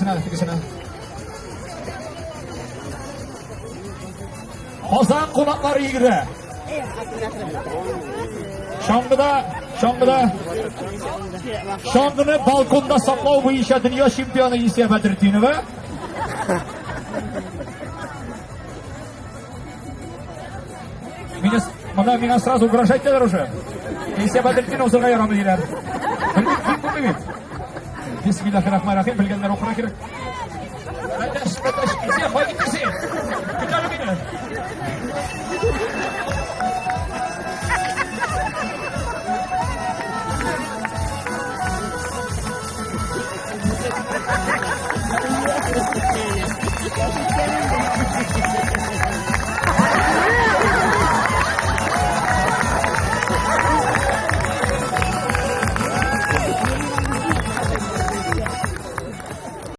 Тегесенә, тегесенә. Казан кунаклары йөгерә. Чаңгыда, чаңгыда, чаңгыны балконда саклау буенча дөнья чемпионы Исия Бәдретдинова. Меня, монда миңа сразу угрожать итәләр уже. Исия Бәдретдинова узырга ярамый диләр. Белмим, кем булды бит. Бисмиллахир-рахманир-рахим, белгәннәр укырга кирәк. Әтәш, әтәш, Исия, кая киттең син? Көт әле мине.